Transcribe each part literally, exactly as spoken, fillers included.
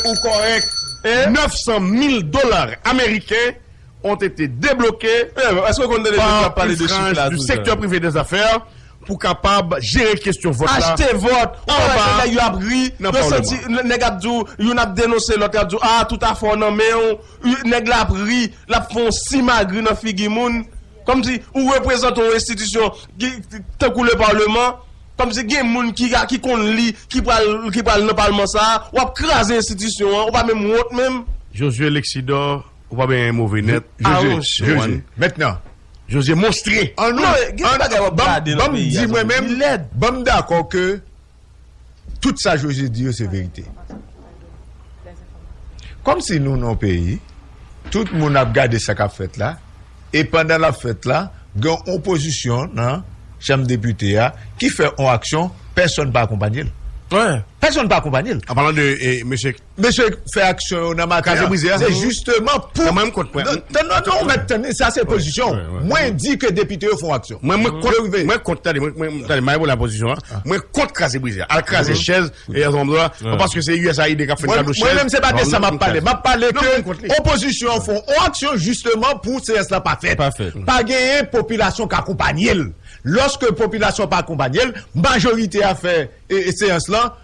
Ou kòrèk. Hein? Neuf cent mille dollars américains ont été débloqués par une frange du secteur privé des affaires pou kapab jere kesyon vòt la. Achte vòt. Ou wè lè nèg yo ap ri, yo santi nèg ap di w, youn ap denonse lòt, y ap di w, ah, tout afè w nan men w. Nèg la ap ri, l ap fè yon simagri nan figi moun. Kòmsi ou reprezante yon enstitisyon ki, tankou le Parlement, kòmsi gen moun ki, ki konn li, ki pral, ki pral nan palman sa a, w ap kraze enstitisyon an, ou pa menm wont menm. Josué Lexidor, ou pa benyen move nèt. Josué, Josué, mentnan. Josué, monstre. An nou, non, gen bagay w ap gade nan peyi a, di mwen menm, li lèd. Ban m dakò ke tout sa Josué di yo se verite. Kòmsi nou nan yon peyi, tout moun ap gade sa k ap fèt la, e pandan l ap fèt la, gen yon opozisyon nan Chanm Depite a ki fè yon aksyon, pèsonn pa akonpanye l. Pèsonn pa akonpanye l. An palan de, e, mesye Mesye fè aksyon yo nan maten an, se jisteman pou... Non, mwen, m kont, mwen. Non, non, non, ou mèt tann, sa se pozisyon. Mwen di ke depite yo fè yon aksyon. Mwen, mwen kont, mwen kont, tande, mwen, mwen, tande, m a reponn a pozisyon an. Mwen kont kraze brize a. Al kraze chèz, e, ansanm la, paske se U S A I D k ap fè n kado chèz. Mwen menm, se pa de sa m ap pale. M ap pale ke opozisyon an fè yon aksyon jisteman pou seyans la pa fèt. Pa fèt. Pa genyen popilasyon k akonpanye l. Lòske popilasyon pa akonpanye l, majorite a fè, e, e, seyans lan,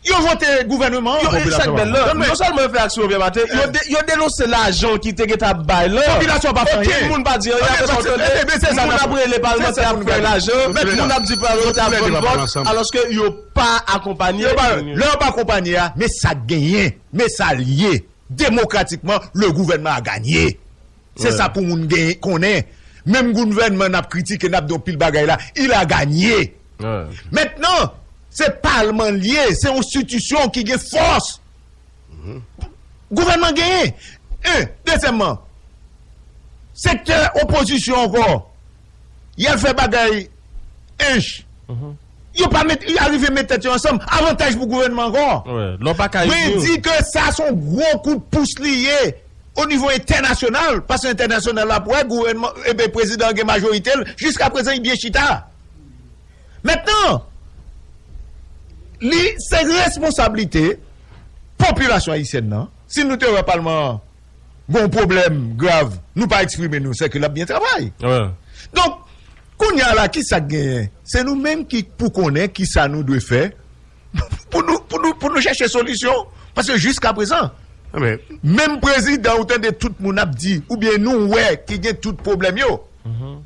yo vote gouvènman an. Yo, e sa k bèl la, non sèlman yo fè aksyon, Pierre Martin, yo de-, yo denonse lajan ki te gentan ap bay lan. Popilasyon pa fè anyen. Okenn moun pa di anyen. Apre sa, w tande moun ap rele palmantè ap fè lajan, moun ap di palmantè ap vann vòt, alòske yo pa akonpanye. Yo pa, lè yo pa akonpanye a, men sa k genyen, men sa l ye. Demokratikman, le gouvènman a ganye. Se sa pou moun gen, konnen. Menm gouvènman n ap kritike, n ap di yon pil bagay la, il a gagné. Mentnan, se palman l ye, se yon enstitisyon ki gen fòs. Gouvènman genyen. En, dezyèmman, sektè opozisyon ankò, y al fè bagay ench. Yo pa met, y arive met tèt yo ansanm. Avantaj pou gouvènman ankò. Mwen di ke sa se yon gwo kout pous li ye o nivo entènasyonal, paske entènasyonal la ap wè gouvènman, ebe, prezidan an gen majorite l, jiska prezan li byen chita. Mentnan, li se responsablite popilasyon ayisyèn nan. Si nou te wè palman an gen yon pwoblèm grav, nou pa eksprime nou, se ke l ap byen travay. Donk, kounye a la, ki sa k genyen? Se nou menm ki pou konnen ki sa nou dwe fè pou nou, pou nou, pou nou chèche solisyon. Paske jiska prezan, menm prezidan, ou tande tout moun ap di, oubyen nou wè ki gen tout pwoblèm yo.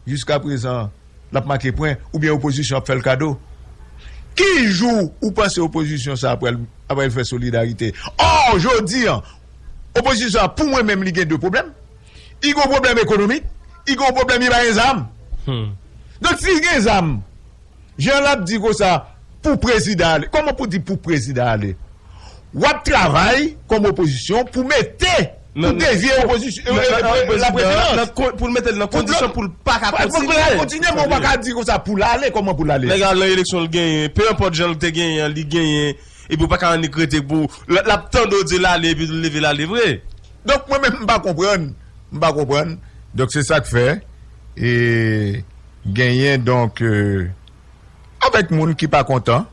Jiska prezan, l ap make pwen, oubyen opozisyon ap fè l kado. Ki jou ou panse opozisyon sa a pral, pral fè solidarite? Ò, jodi an, opozisyon sa a, pou mwen menm, li gen de pwoblèm. Li gen yon pwoblèm ekonomik, li gen yon pwoblèm li pa gen zam. Donk, si l gen zam, jan l ap di konsa, pou prezidan ale. Kòman pou di pou prezidan ale? W ap travay kòm opozisyon pou mete, pou devye opozisyon, la prezidans. Pou l mete l nan kondisyon pou l pa ka kontinye. Pou l pa ka kontinye, men w pa ka di konsa pou l ale, kòman pou l ale? Nèg la nan eleksyon, l genyen, pe enpòt jan l te genyen an, li genyen, epi w pa ka annik rete pou, l, l ap tande w di l ale, epi l leve l ale vre. Donk, mwen menm, m pa konprann, m pa konprann. Donk, se sa k fè, e, genyen, donk, e, avèk moun ki pa kontan,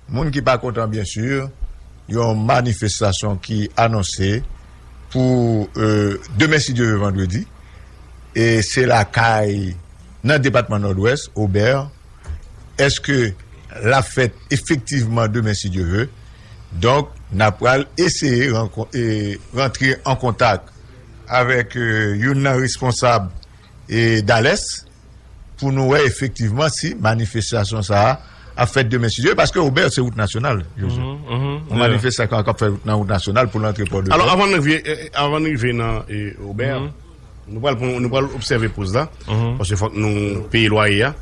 moun ki pa kontan, byen si, yon manifestasyon ki anonse pou, e, demen, si Dye ve, vandredi. E se lakay, nan depatman Nòdwès, Obè. Èske l ap fèt efektivman demen, si Dye ve? Donk, n ap pral eseye rankon-, e, rantre an kontak avèk, e, youn nan responsab, e, Dalès, pou nou wè efektivman si manifestasyon sa a ap fèt demen, si Dye, paske Obè se wout nasyonal, Josué. Yon manifestasyon k ap fèt nan wout nasyonal pou l antre Pòdepè. Alò, avan n rive, e, avan n rive nan, e, Obè, nou pral pran, nou pral obsève poz la, paske fòk nou peye lwaye a.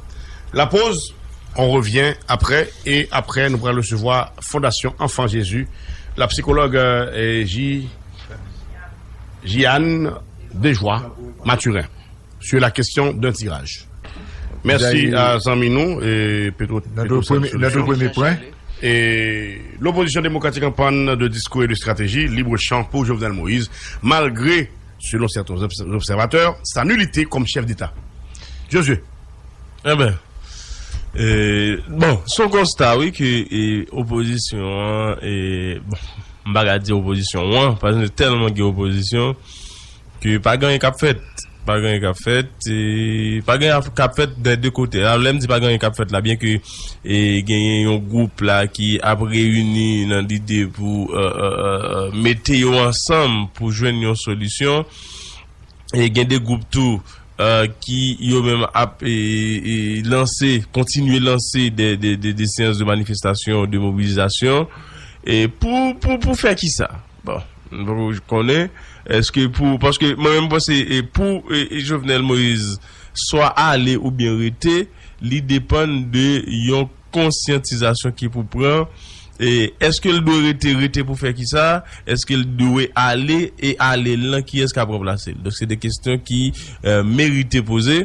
La pause, on revient après, et après, nou pral resevwa Fondasyon Enfant Jésus, la psychologue, e, Ji-, Jiane Dejoie Mathurin. Sur la question d'un tirage. Mèsi a zanmi nou, e, Petro, Petro Solutions. Notre premier point. Et l'opposition démocratique en panne de discours et de stratégie, libre champ pour Jovenel Moïse, malgré, selon certains obs-, observateurs, sa nullité comme chef d'État. Josué. Enben, e, bon, se yon konsta, wi, ke, e, opozisyon an, e, bon, m pa ka di opozisyon an, paske tèlman gen opozisyon, ke pa gen anyen k ap fèt. Pa gen anyen k ap fèt, e pa gen anyen k ap fèt dè de kote. A, lè m di pa gen anyen k ap fèt la, byen ke, e, genyen yon gwoup la ki ap reyini nan lide pou, e, e, e, e, mete yo ansanm pou jwenn yon solisyon. E gen de gwoup tou, e, ki yo menm ap, e, e, lanse, kontinye lanse de, de, de, de seyans de manifestasyon, de mobilizasyon, e pou, pou, pou fè kisa? Bon, nou poko konnen, èske pou, paske mwen menm panse, e, pou, e, e, Jovenel Moïse swa ale oubyen rete, li depann de yon konsyantizasyon ki pou pran. E èske l dwe rete, rete pou fè kisa? Èske l dwe ale, e ale l lan, kiyès k ap ranplase l? Donk, se de kestyon ki, e, merite poze.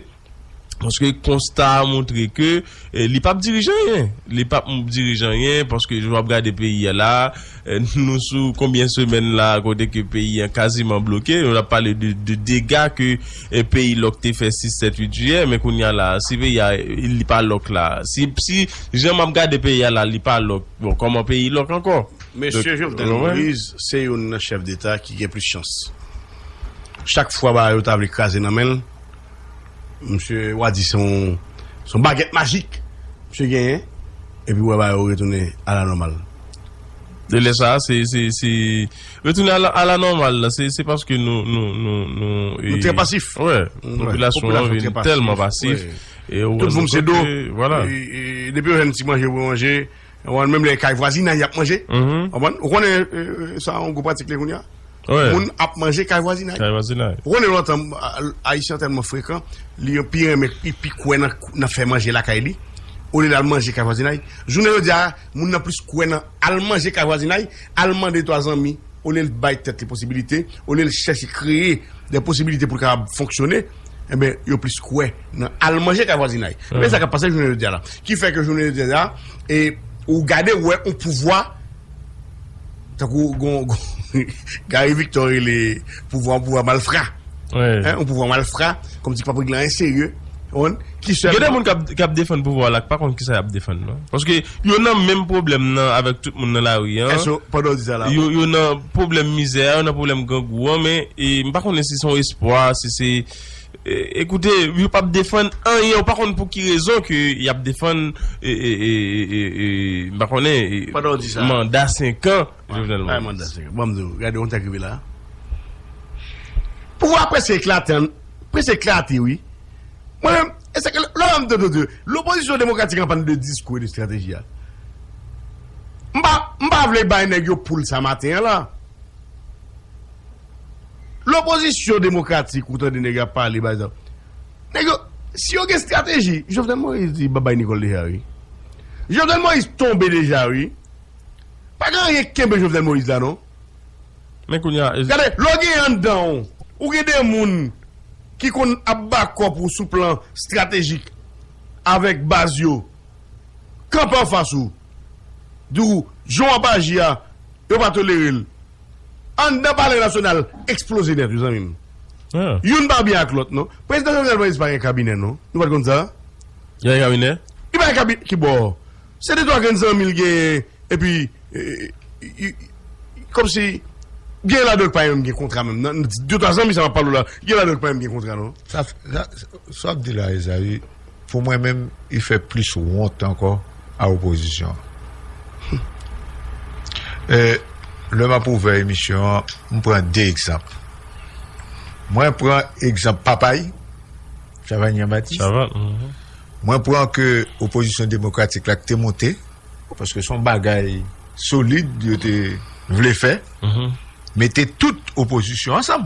Paske konsta a montre ke, e, li p ap dirije anyen. Li p ap dirije anyen, paske w ap gade peyi a la, e, nou sou konbyen semèn la, kote ke peyi a kaziman bloke. Nou ap pale de, de dega ke, e, peyi lòk te fè sis, sèt, uit jiyè, men kounye a la, si peyi a, li pa lòk la, si, si jan m ap gade peyi a la, li pa lòk, bon, kòman peyi lòk ankò? Mesye Jovenel Moïse se youn nan chèf deta ki gen plis chans. Chak fwa ba yo ta vle kraze nan men l, misye w a di se yon, se yon bagèt majik misye genyen, epi w wè ba yo retounen alanòmal. De lè sa, se, se, se retounen ala, alanòmal la, se, se paske nou, nou, nou, nou, nou trè pasif. Wè, popilasyon an vin tèlman pasif. E ou wè, tout moun se do. Vwala. E, e, depi yo jwenn ti manje pou yo manje, ou konprann, menm lè kay vwazinay y ap manje. Ou konprann? Ou konnen, e, e, sa yon gwo pratik lè kounye a. Moun ap manje kay vwazinay. Kay vwazinay. Ou konnen lontan, a, Ayisyen an tèlman frekan, li pi renmen, li pi kwè nan, nan fè manje lakay li, olye l al manje kay vwazinay. Jounen jodi a, moun nan plis kwè nan al manje kay vwazinay, al mande twa zanmi, olye l bay tèt li posibilite, olye l chèche kreye de posibilite pou l kapab fonksyone, enben, yo plis kwè nan al manje kay vwazinay. Men sa k ap pase jounen jodi a la. Ki fè ke jounen jodi a, e, ou gade, ou wè yon pouvwa, tankou gon, gon, Gary Victor rele pouvwa, yon pouvwa malfra. Yon pouvwa malfra, kòmsi k p ap regle anyen serye. Ou konprann? Ki sèlman. Gen de moun k ap, k ap defann pouvwa la, k pa konn kisa y ap defann, non. Paske yo nan menm pwoblèm nan avèk tout moun nan lari an. Èske pandan w di sa la? Yo, yo nan pwoblèm mizè a, yo nan pwoblèm grangou an, men, e, m pa konnen si se yon espwa, si se, e, ekoute, yo p ap defann anyen, ou pa konn pou ki rezon ke y ap defann, e, e, e, e, e, e, m pa konnen, e, pandan w di sa, manda senk an Jovenel Moïse. Manda senk an. Bon, m di w, gade, yon tèk rive la. Pouvwa prèske eklate, prèske eklate, wi. Mwen menm, e se ke lè, lè m tande lopozisyon demokratik an pale de diskou e de estrateji a. M pa, m pa vle bay nèg yo poul sa maten an la. Lopozisyon demokratik, ou tande nèg ap pale, pa egzanp. Nèg yo, si yo gen estrateji, Jovenel Moïse di babay Nicole deja, wi. Jovenel Moïse tonbe deja, wi. Pa gen anyen k kenbe Jovenel Moïse la, non. Men kounye a, e- Gade, lè w gen anndan w, ou gen de moun ki konn ap ba kòb ou sou plan estratejik avèk baz yo, kanpe anfas ou, di w, jan w ap aji a, yo pa tolere l. Anndan Palè Nasyonal eksploze nèt, wi, zanmi m. Youn pa byen ak lòt, non. Prezidan Jovenel Moïse pa gen kabinè, non. Nou pa t konn sa? Li pa gen kabinè? Li pa gen kabinè, ki bò? Se de twa grenn zanmi l genyen, epi, e, e, e, kòmsi, gen ladan l k pa menm gen kontra menm. Nan, de twa zanmi sa m ap pale w la, gen ladan l k pa menm gen kontra, non. Sa, sa, sa w ap di la, Ezayi, pou mwen menm, li fè plis wont ankò a opozisyon an. E, lè m ap ouvè emisyon an, m pran de egzanp. Mwen pran egzanp papa l, Chavannes Jean Baptiste. Chavannes, mhm. Mwen pran ke opozisyon demokratik la ki te monte, paske se yon bagay solid yo te vle fè, mete tout opozisyon ansanm.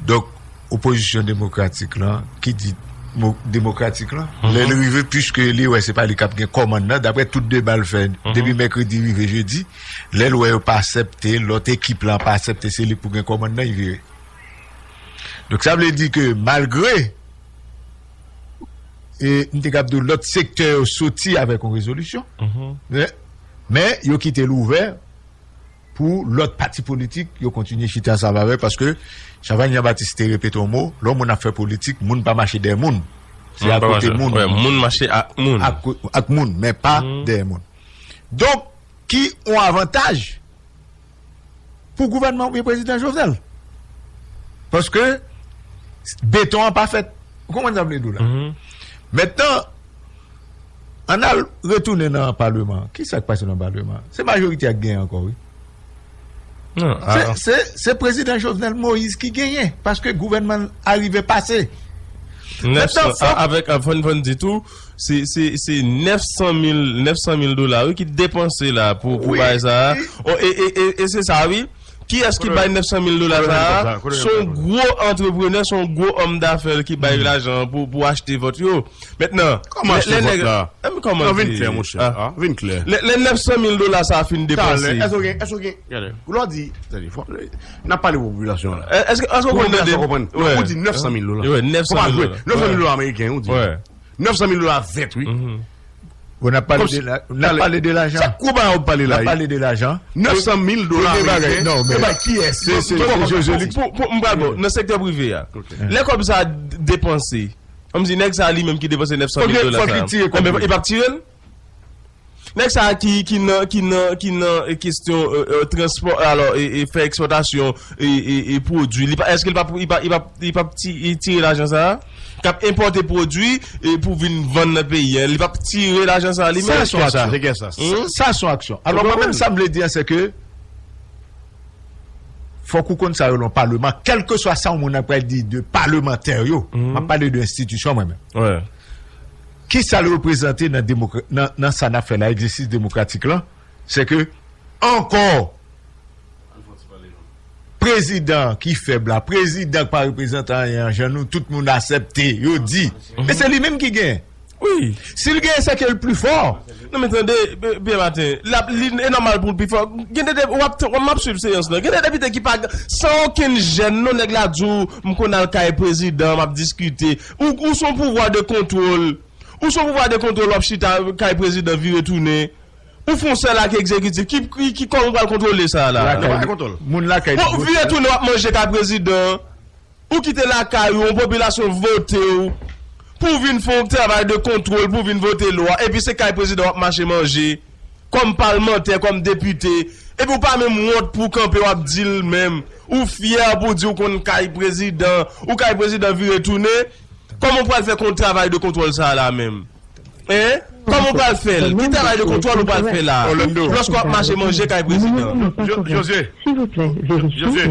Donk, opozisyon demokratik lan, ki di mo-, demokratik lan, lè l rive, piske li wè se pa li k ap gen kòmann nan, daprè tout deba l fè, depi mèkredi rive jedi, lè l wè yo pa aksepte, lòt ekip lan pa aksepte, se li k pou gen kòmann nan, li vire. Donk, sa vle di ke malgre, e, m te kab di w lòt sektè yo soti avèk yon rezolisyon, men, men yo kite l ouvè pou lòt pati politik yo kontinye chita ansanm avè l, paske Chavannes Jean Baptiste te repete yon mo, lè yon moun ap fè politik, moun pa mache dèyè moun. Se akote moun. Moun mache ak moun. Ak, ak moun, men pa dèyè moun. Donk, ki yon avantaj pou gouvènman oubyen prezidan Jovenel. Paske beton an pa fèt. Ou konprann sa m vle di w la? Mentnan, ann al retounen nan paleman. Kisa k pase nan paleman? Se majorite a k genyen ankò, wi. Se, se, se prezidan Jovenel Moïse ki genyen, paske gouvènman l arive pase. Mentnan, fòk avèk, fò n di tou, se, se, se nèf san mil, nèf san mil dola, wi, ki depanse la pou, pou bagay sa a. E, e, e, e se sa, wi. Kiyès ki bay nèf san mil dola sa a? Se yon gwo antreprenè, se yon gwo òm dafè ki bay lajan pou, pou achte vòt yo. Mentnan, kòman achte vòt la? Kòman vin klè, monchè? Vin klè. Lè, lè nèf san mil dola sa a fin depanse. Èske w gen, èske w gen, gade, pou lè w di, tande, fò, n ap pale pou popilasyon an la. Èske, èske w konprann? Popilasyon konprann. Ou di nèf san mil dola. Fò pa jwe. Nèf san mil dola ameriken, ou di. Nèf san mil dola vèt, wi. Bon, n ap pale de la, n ap pale de lajan. Chak kou ba w pale la. N ap pale de lajan. Nèf san mil dola ameriken. Non, men se ba kiyès? Se, se, se José Luc. Pou, pou, m pral bon, nan sektè prive a. Lè kòb sa a d-, depanse, kòmsi nèg sa a li menm ki depanse nèf san mil dola sa a. Fòk li tire kòb li. Enben, li p ap tire l. Nèg sa a ki, ki nan, ki nan, ki nan, e, kesyon, e, e, transpò, alò, e, e, fè ekspòtasyon, e, e, e, pwodui. Li pa, èske li p ap, li p ap, li p ap, li p ap ti-, li tire lajan sa a? K ap enpòte pwodui, e, pou vin vann nan peyi a. Li p ap tire lajan sa a li menm? Sa se yon aksyon. Sa, sa se yon aksyon. Alò, mwen menm, sa m vle di a, se ke fòk ou konn sa yo nan paleman, kèlkeswa sa yon moun nan pral di de palemantè yo. M ap pale de enstitisyon, mwen menm. Kisa l reprezante nan demokra-, nan, nan sa n ap fè la, egzèsis demokratik lan? Se ke, ankò, prezidan ki fèb la, prezidan ki pa reprezante anyen an, jan nou tout moun aksepte, yo di. Men se li menm ki genyen. Wi. Si l genyen, se ke l pi fò. Non, men tande, byen maten, l ap, li, e nòmal pou l pi fò. Gen de, de, w ap, w ap, m ap swiv seyans lan. Gen de depite ki pa, san okenn jèn, non, nèg la di w, m konn al kay prezidan, m ap diskite. Ou, ou se yon pouvwa de kontwòl. Ou se yon pouvwa de kontwòl, w ap chita kay prezidan, vire tounen. Ou fè yon sèl ak egzekitif. Ki, ki, ki kòman ou pral kontwole sa a la? Lakay, moun lakay. Bon, vire tounen, w ap manje kay prezidan. Ou kite lakay ou, yon popilasyon vote w, pou w vin fè yon travay de kontwòl, pou w vin vote lwa, epi se kay prezidan w ap mache manje, kòm palmantè, kòm depite, epi w pa menm wont pou w kanpe, w ap di l menm. Ou fyè pou w di w konn kay prezidan, ou kay prezidan vire tounen, kòman w pral fè kont travay de kontwòl sa a la menm? Hein? Kòman w pral fè l? Ki travay de kontwòl ou pral fè la? Lòske w ap mache manje kay prezidan? José. José.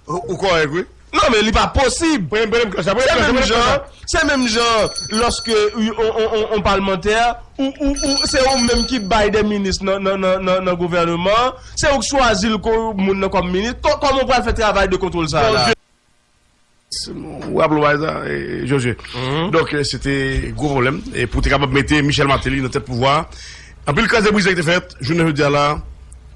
Ou kòrèk, wi. Non, men li pa posib. Se menm jan, se menm jan, lòske yon, yon, yon, yon palmantè, ou, ou, ou, se ou menm ki bay de minis nan, nan, nan, nan, nan gouvènman, se ou k chwazi l ko-, moun nan kòm minis. Kò-, kòman w pral fè travay de kontwòl sa a la? Ou raple w bagay sa, e, José. Donk, e, se te gwo pwoblèm. E pou te kapab mete Michel Martelly nan tèt pouvwa a, anpil kraze brize ki te fèt, jounen jodi a la,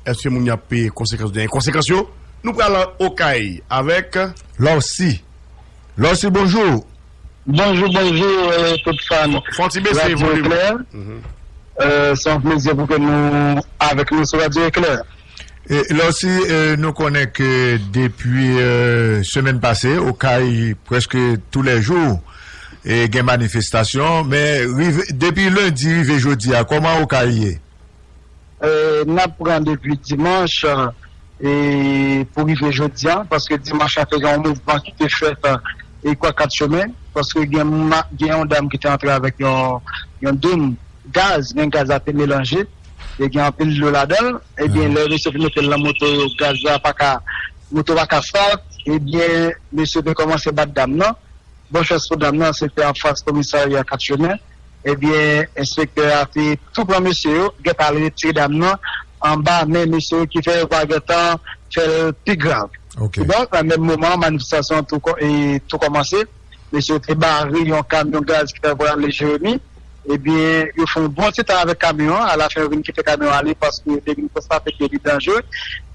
èske moun yo ap peye konsekans de konsekans yo? Nou pral Okay avèk Lorcy. Lorcy, bonjou. Bonjou, bonjou, e, tout fan Radyo Eklè. E, se yon plezi pou ke nou avèk nou sou Radyo Eklè. E, Lorcy, e, nou konnen ke depi, e, semèn pase, Okay, prèske toulèjou, e, gen manifestasyon, men rive, depi lendi rive jodi a, kòman Okay ye? E, n ap pran depi dimanch, e, pou rive jodi a, paske dimanch la te gen yon mouvman ki te fèt, e, kwa Kat Chemen, paske gen ma-, gen yon dam ki te antre avèk yon, yon doum gaz, men gaz la te melanje, te gen anpil dlo ladan l. Ebyen, lè mesye te mete l nan moto yo, gaz la pa ka, moto pa ka start, ebyen, mesye te kòmanse bat dam nan. Bon chans pou dam nan, se te anfas komisarya Kat Chemen. Ebyen, enspektè a te tou pran mesye yo, gentan al retire dam nan anba men mesye yo ki fè yo pa gentan fè l pi grav. Kidonk, nan menm moman, manifestasyon an tou kò-, e, tou kòmanse. Mesye yo te bare yon kamyon gaz ki t ap prale Jeremi. Ebyen, yo fè yon bon ti tan avèk kamyon an. Alafen, yo vin kite kamyon an ale paske yo te vin konstate ke li danjere.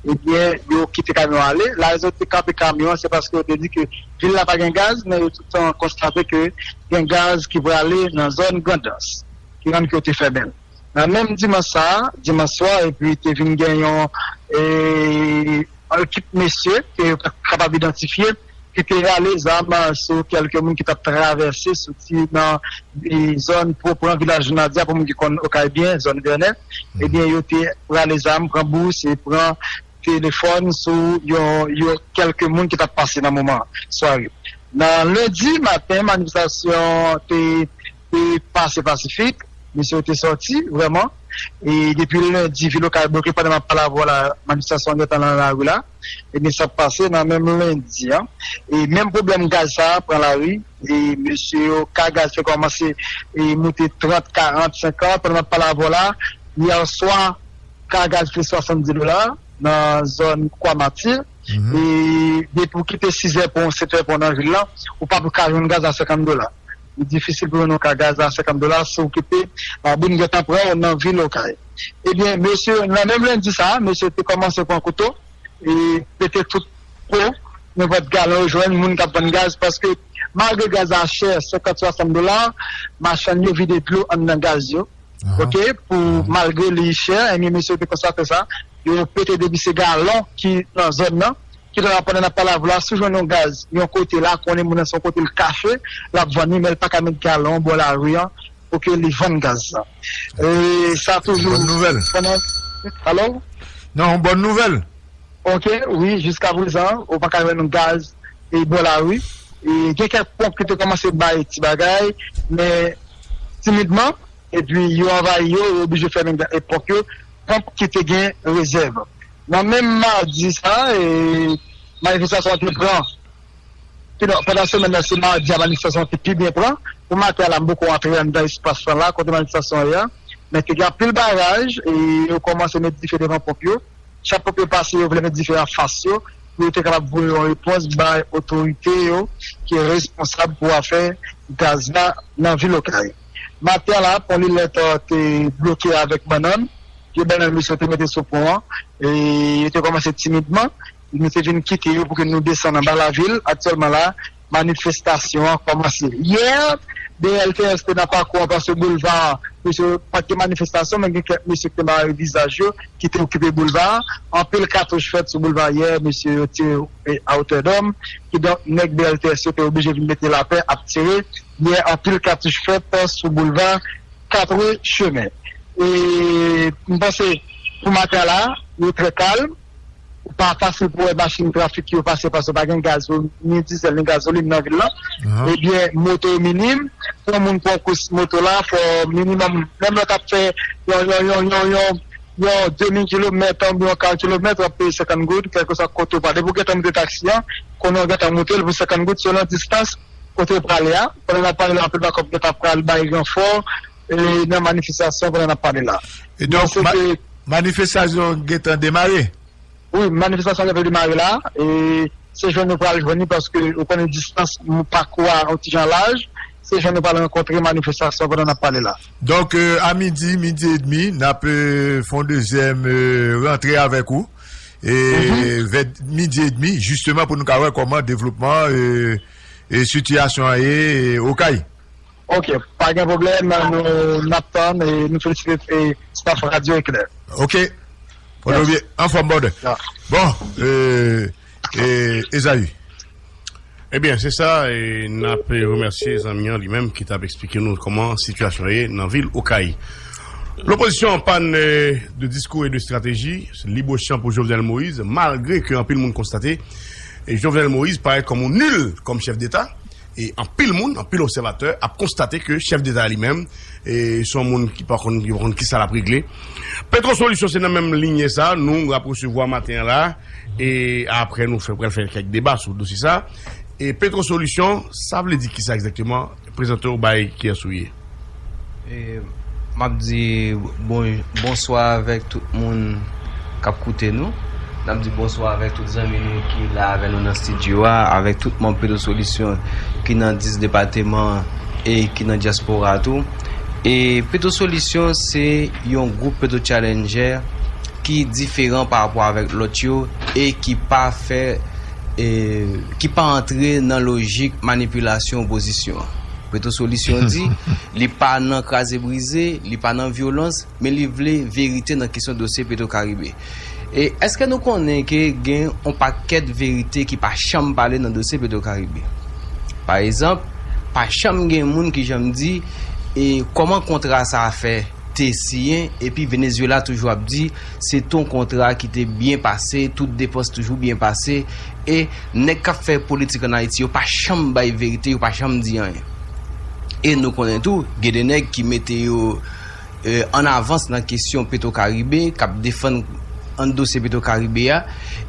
Ebyen, yo kite kamyon an ale. Larezon yo te kanpe kamyon an, se paske yo te di ke vil la pa gen gaz, men yo tout tan konstate ke gen gaz ki prale nan zòn Grandans, ki rann ke yo te fèmen l. Nan menm dimanch sa a, dimanch swa, epi te vin gen yon, e, ekip mesye ke yo pa t kapab idantifye, ki te rale zam sou kèlke moun ki t ap travèse soti nan, e, zòn Pwopran, vilaj Nadia, pou moun ki konn Okay byen, zòn Vènè. Ebyen, yo te rale zam, pran bous e pran telefòn sou yon, yon kèlke moun ki t ap pase nan moman sware. Nan lendi maten, manifestasyon te, te pase pasifik, mesye yo te sòti vrèman. E depi lendi, vil Okay bloke, pandan m ap pale avè w la, manifestasyon an gentan nan lari la. Ebyen, sa ap pase nan menm lendi an. E menm pwoblèm gaz sa a pran lari. E mesye yo, ka gaz te kòmanse e moute trant, karant, senkant. Pandan m ap pale avè w la, yè swa, ka gaz te swasanndis dola nan zòn Kwa Mati. E depi w kite sizè pon, setè pon nan vil lan, ou p ap ka jwenn gaz a senkant dola. Li difisil pou jwenn yon ka gaz a senkant dola si w kite Laboun gentan pran w nan vil Okay. Ebyen, mesye, nan menm lendi sa a, mesye te kòmanse pran kouto e pete tout po, nenpòt galon yo jwenn moun k ap vann gaz, paske malgre gaz la chè, senkant, swasann dola, machann yo vide dlo anndan gaz yo. Oke, pou malgre li chè, ebyen, mesye yo te konstate sa, yo pete depi se galon ki nan zòn nan, ki te la pandan n ap pale avè w la, si w jwenn yon gaz yon kote la, konnen moun nan se yon kote l kache, l ap vann li, men l pa ka met galon bò lari an pou ke li vann gaz la. E sa toujou. Bòn nouvèl. Pandan, alo? Non, yon bòn nouvèl. Oke, wi, jiska prezan, ou pa ka jwenn gaz e bò lari. E gen kèk ponp ki te kòmanse bay ti bagay, men timidman, epi yo anvayi yo, yo oblije fèmen ga- e ponp yo, ponp ki te gen rezèv. Nan menm madi sa, e, manifestasyon an te pran, ki nan, pandan semèn nan, se madi a manifestasyon an te pi byen pran. Pou maten an la, m poko antre anndan espas lan la, kote manifestasyon an ye a. Men te gen anpil baraj, e yo kòmanse met dife devan ponp yo. Chak ponp yo pase, yo vle met dife anfas yo, pou yo te kapab voye yon repons bay otorite yo ki responsab pou afè gaz la nan vil Okay. Maten an la, pon Lilèt te bloke avèk bannann. Pye bannann mesye yo te mete sou pon an, e yo te kòmanse timidman. Nou te vin kite yo pou ke nou desann anba lavil. Aktyèlman la, manifestasyon an kòmanse. Yè, B L T S te nan pakou an, paske boulva, mesye, pa t gen manifestasyon, men gen kèk mesye ki te mare vizaj yo, ki te okipe boulva. Anpil katouch fèt sou boulva yè, mesye yo tire, e, a otè dòm. Kidonk, nèg B L T S yo te oblije vin mete lapè, ap tire. Yè, anpil katouch fèt sou boulva Katwe Chemen. E m panse pou maten la, yo trè kalm. Pa fasil pou wè machin trafik yo pase, paske pa gen gaz, ni dizèl, ni gazolin nan vil lan. Ebyen, moto yo minim. Pou yon moun pran kous moto la, fò minimòm, menm lè w t ap fè yon, yon, yon, yon, yon, yon demi kilomèt, yon ka kilomèt, w ap peye senkant goud, kèlkeswa kote w prale. Depi w gentan moute taksi an, konnen w gentan moute l pou senkant goud selon distans kote w prale a. Pandan n ap pale la, anpil backup gentan pral bay ranfò, e, nan manifestasyon pandan n ap pale la. E donk, manifestasyon gentan demare? Wi, manifestasyon gentan demare la. E se jwenn nou pral jwenn li, paske ou konnen distans pakou a yon ti jan laj. Se jwenn nou pral rankontre manifestasyon pandan n ap pale la. Donk, e, a midi, midi edmi, n ap, e, fè yon dezyèm, e, rantre avèk ou. E vè midi edmi, jisteman, pou nou ka wè kòman devlopman, e, e sitiyasyon an ye, e, Okay. Ok, pa gen pwoblèm, nou, n ap tann, e nou felisite, e, staff Radio Éclair. Ok. Pran w byen, anfòm, brother. Bon, e, e, Ezayi. Ebyen, se sa, e n ap remèsye zanmi an li menm ki t ap eksplike nou kòman sitiyasyon an ye nan vil Okay. Lopozisyon an pann, e, de diskou e de estrateji, libre champ pou Jovenel Moïse, malgre ke anpil moun konstate, e, Jovenel Moïse parèt kòm yon nil kòm chèf deta, e anpil moun, anpil obsèvatè ap konstate ke chèf deta li menm, e, se yon moun ki pa konn, ki pa konn kisa l ap regle. Petro Solution se nan menm liy sa, nou ap resevwa maten an la, e apre nou fè, pral fè kèk deba sou dosye sa. E Petro Solution, sa vle di kisa egzakteman? Prezante w bay kiyès ou ye. E, m ap di bon, bonswa avèk tout moun k ap koute nou. N ap di bonswa avèk tout zanmi nou ki la avè nou nan estidyo a, avèk tout manm Petro Solution ki nan dis depatman e ki nan dyaspora tou. E Petro Solution se yon gwoup Petro Challenger ki diferan pa rapò avèk lòt yo e ki pa fè, e, ki pa antre nan lojik manipilasyon opozisyon an. Petro Solution di, li pa nan kraze brize, li pa nan vyolans, men li vle verite nan kesyon dosye Petro Caribe. E èske nou konnen ke gen yon pakèt verite ki pa janm pale nan dosye Petro Caribe? Pa egzanp, pa janm gen moun ki janm di, e, kòman kontra sa a fè te siyen, epi Venezuela toujou ap di se te yon kontra ki te byen pase, tout depans toujou byen pase, e nèg k ap fè politik ann Ayiti yo pa janm bay verite, yo pa janm di anyen. E nou konnen tou, gen de nèg ki mete yo e, ann avans nan kesyon Petro Caribe, k ap defann an dosye Petro Caribe a,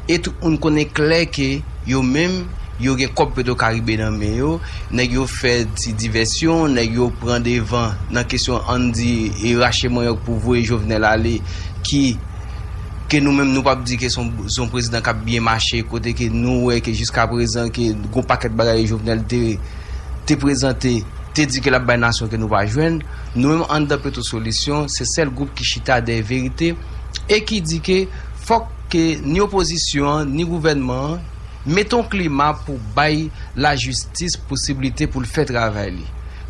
e tout moun konnen klè ke yo menm, yo gen kòb Petro Caribe nan men yo, nèg yo fè ti divèsyon, nèg yo pran devan nan kesyon, ann di, e, rache manyòk pou voye Jovenel ale, ki, ke nou menm nou p ap di ke se yon, se yon prezidan k ap byen mache, kote ke nou wè ke jiskaprezan ke gon pakèt bagay Jovenel te, te prezante, te di ke l ap bay nasyon ke nou pa jwenn. Nou menm anndan Petro Solisyon, se sèl gwoup ki chita dèyè verite e ki di ke fòk ke ni opozisyon an, ni gouvènman an mete yon klima pou bay lajistis posiblite pou l fè travay li.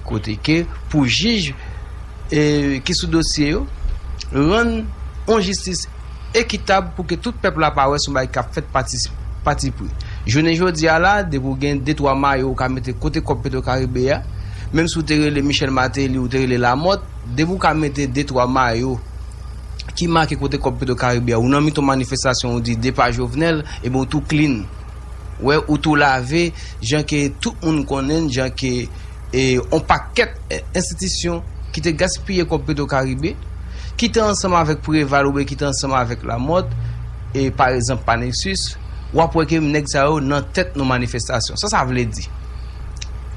Kote ke pou jij e, ki sou dosye yo rann yon jistis ekitab pou ke tout pèp la pa wè se yon bagay k ap fèt pati, pati pri. Jounen jodi a la, depi w gen de twa mayo ou ka mete kote kòb Petro Caribe a, menm si w te rele Michel Martelly, ou te rele Lamothe, depi w ka mete de twa mayo ki make kote kòb Petro Caribe a, ou nan mitan manifestasyon ou di depa Jovenel, ebyen ou tou clean. Wè, ou tou lave, jan ke tout moun konnen, jan ke e, on pakèt e, enstitisyon ki te gaspiye kòb Petro Caribe, ki te ansanm avèk Preval oubyen ki te ansanm avèk Lamothe, e, pa egzanp, Panexus, w ap wè ke nèg sa yo nan tèt yon manifestasyon. Sa sa vle di?